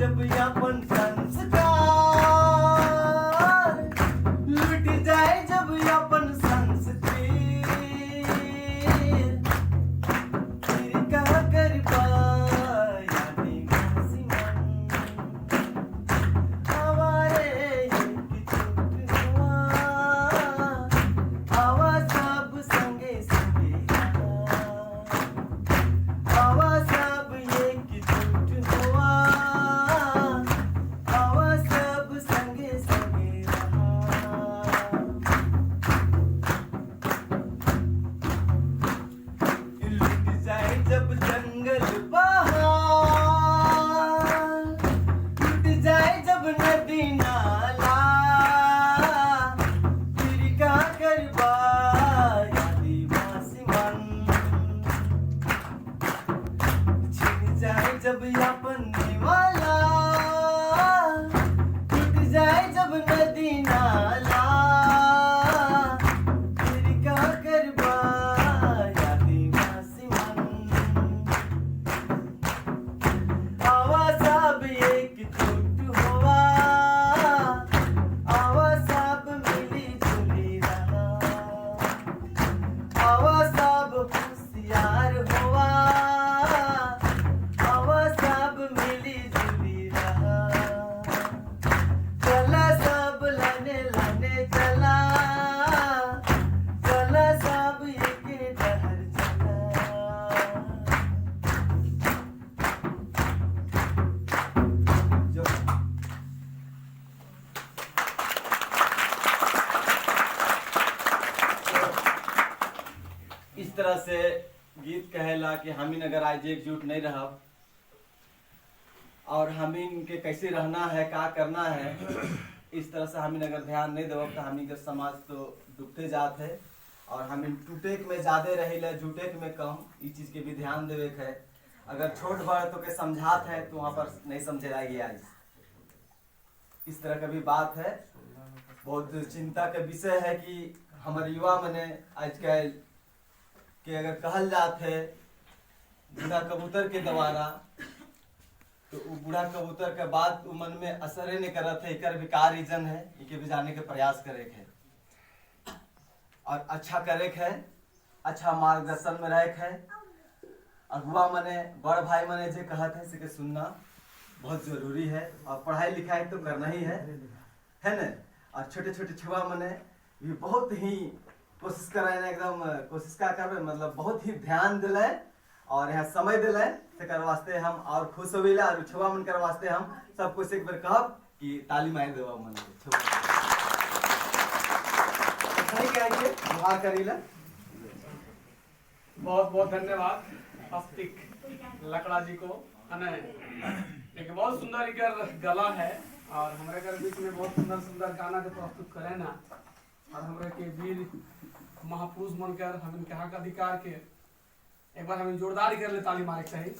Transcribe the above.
जब अपन संस्कार, लूट जाए जब अपन संस्कृति, फिर का करबा आदिवासी मन। हमारे एकजुट हुआ, आवा सब संगे संगे, आवा सब एकजुट हुआ, आवा सब संगे संगे रहा। लुट जाए जब जंगल पहाड़, लुट जाए जब नदी नाला, फिर का करबा आदिवासी मन। छिन जाए जब अपन निवाला, टूट जाए जब नदी नाला, फिर का करबा आदिवासी मन। आवा सब एकजुट हुआ, आवा सब मिली जुली रहा, आवा सब होशियार हुआ, आवा सब मिली जुली रहा। चला सब लाने लाने चला, चला सब एक डहर चला। जो इस तरह से गीत कहेला कि हमीन अगर आज एकजुट नहीं रहब और हमीन के कैसे रहना है, का करना है, इस तरह से हमीन अगर ध्यान नहीं देब तो हमीन के समाज तो डूबते जात है और हमीन टूटे में ज्यादा रही, जुटे में कम। इस चीज के भी ध्यान देवे के है। अगर छोट बड़ तो के समझात है तो वहाँ पर नहीं समझे जाएगी। आज इस तरह का भी बात है। बहुत चिंता का विषय है कि हमारे युवा मने आजकल के अगर कहल जात है बूढ़ा कबूतर के द्वारा, तो वो बूढ़ा कबूतर के बाद वो मन में असर ही नहीं करत है। एकर भी का रीजन है, इके भी जाने के प्रयास करे के है और अच्छा करे के है, अच्छा मार्गदर्शन में रहे के है। अगुआ मने बड़ भाई मने जे कहत है से के सुनना बहुत जरूरी है और पढ़ाई लिखाई तो करना ही है न। और छोटे छोटे छुआ मने भी बहुत ही कोशिश कराए, एकदम कोशिश का करबे मतलब बहुत ही ध्यान दिले और यहाँ समय दिले, तेकर वास्ते हम और खुश होइला। और छुआ मन कर वास्ते हम सब कुछ एक बार कहब कि ताली मार देवा मन छुआ। सही कहे के जोहार करीला। बहुत बहुत धन्यवाद आस्तिक लकड़ा जी को। अने एक बहुत सुंदर इकर गला है और हमारे घर बीच में बहुत सुंदर सुंदर गाना के प्रस्तुत करे ना। और हमारे के वीर महापुरुष बनकर हम इनके हक अधिकार के एक बार हमें जोरदार कर ले ताली मारे चाहिए।